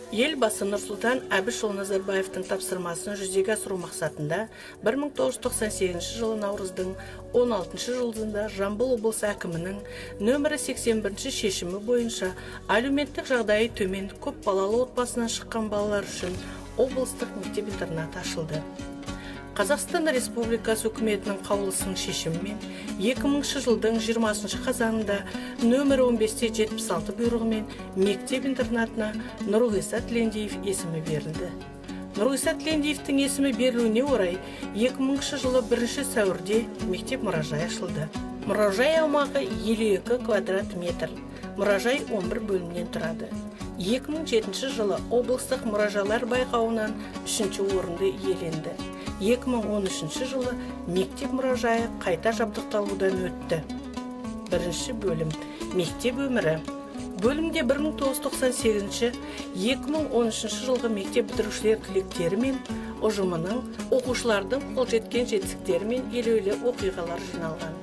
Елбасы Нұрсұлтан Әбішұлы Назарбаевтың тапсырмасын жүзеге асыру мақсатында 1998 жылы наурыздың 16 жұлдызында Жамбыл облысы әкімінің нөмірі 81 шешімі бойынша әлеуметтік жағдайы төмен көп балалы отбасынан шыққан балалар үшін облыстық мектеп-интернат ашылды. Қазақстан Республикасы үкіметінің қаулысының шешімімен 2000 жылдың 20 қазанында нөмірі 15-76 бұйрығымен мектеп-интернатына Нұрғиса Тілендиев есімі берілді. Нұрғиса Тілендиевтің есімі берілуіне орай 2000 жылы 1 сәуірде мектеп мұражай ашылды. Мұражай аумағы 52 квадрат метр. Мұражай 11 бөлімнен тұрады. 2007 жылы облыстық мұражайлар байқауынан 3 орынды иеленді. 2013 жылы мектеп мұражайы қайта жабдықталудан өтті. Бірінші бөлім: мектеп өмірі. Бөлімде 1998-2013 жылғы мектеп бітірушілер түлектері мен ұжымының, оқушылардың қол жеткен жетістіктері мен елеулі оқиғалар жиналған.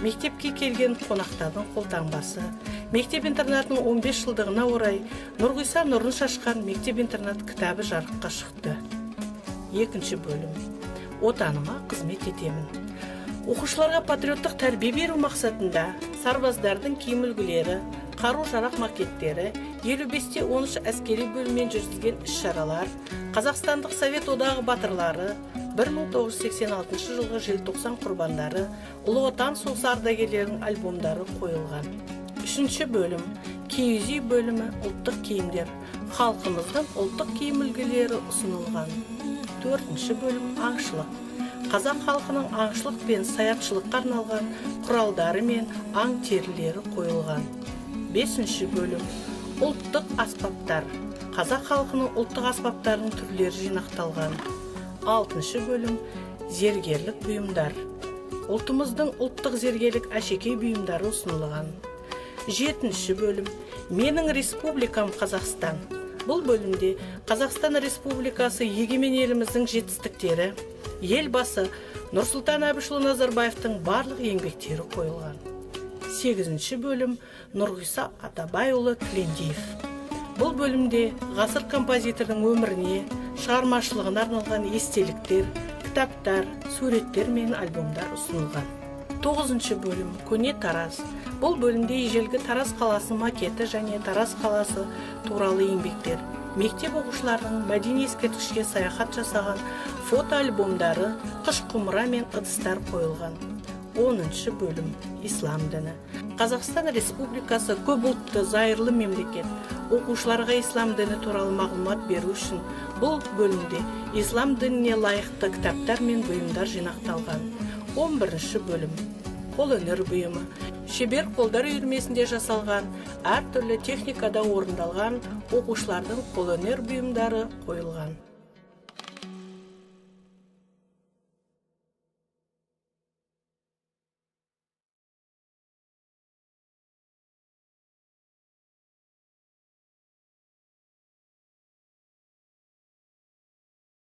Мектепке келген қонақтардың қолтаңбасы, мектеп интернатының 15 жылдығына орай «Нұрғиса нұрын шашқан мектеп интернат» кітабы жарыққа шықты. Екінші бөлім: отаныма қызмет етемін. Оқушыларға патриоттық тәрбие беру мақсатында сарбаздардың киім үлгілері, қару жарақ макеттері, 55-те 13 әскери бөліммен жүргізілген іс-шаралар, Қазақстандық Совет Одағы батырлары, 1986 жылғы желтоқсан құрбандары, Ұлы Отан соғысы ардагерлерінің альбомдары қойылған. Үшінші бөлім: киіз үй бөлімі. Ұлттық киімдер, халқымыздың ұлттық киім үлгілері ұсынылған. Төртінші бөлім: аңшылық. Қазақ халқының аңшылық пен саятшылыққа арналған құралдары мен аң терілері қойылған. Бесінші бөлім: ұлттық аспаптар. Қазақ халқының ұлттық аспаптарының түрлері жинақталған. Алтыншы бөлім: зергерлік бұйымдар. Ұлтымыздың ұлттық зергерлік әшекей бұйымдары ұсынылған. Жетінші бөлім: менің республикам Қазақстан. Бұл бөлімде Қазақстан Республикасы, егемен еліміздің жетістіктері, Елбасы Нұрсұлтан Әбішұлы Назарбаевтың барлық еңбектері қойылған. Сегізінші бөлім: Нұрғиса Атабайұлы Тілендиев. Бұл бөлімде ғасыр композиторының өміріне, шығармашылығына арналған естеліктер, кітаптар, суреттер мен альбомдар ұсынылған. Тоғызыншы бөлім: көне Тараз. Бұл бөлімде ежелгі Тараз қаласының макеті және Тараз қаласы туралы еңбектер, мектеп оқушыларының мәдени ескерткішке саяхат жасаған фотоальбомдары, қыш құмыра мен ыдыстар қойылған. 10-шы бөлім: ислам діні. Қазақстан Республикасы көп ұлтты, зайырлы мемлекет. Оқушыларға ислам діні туралы мағлұмат беру үшін бұл бөлімде ислам дініне лайықты кітаптар мен бұйымдар жинақталған. 11-ші бөлім: қолөнер бұйымы. Шебер қолдар үйірмесінде жасалған, әртүрлі техникада орындалған оқушылардың қолөнер бұйымдары қойылған.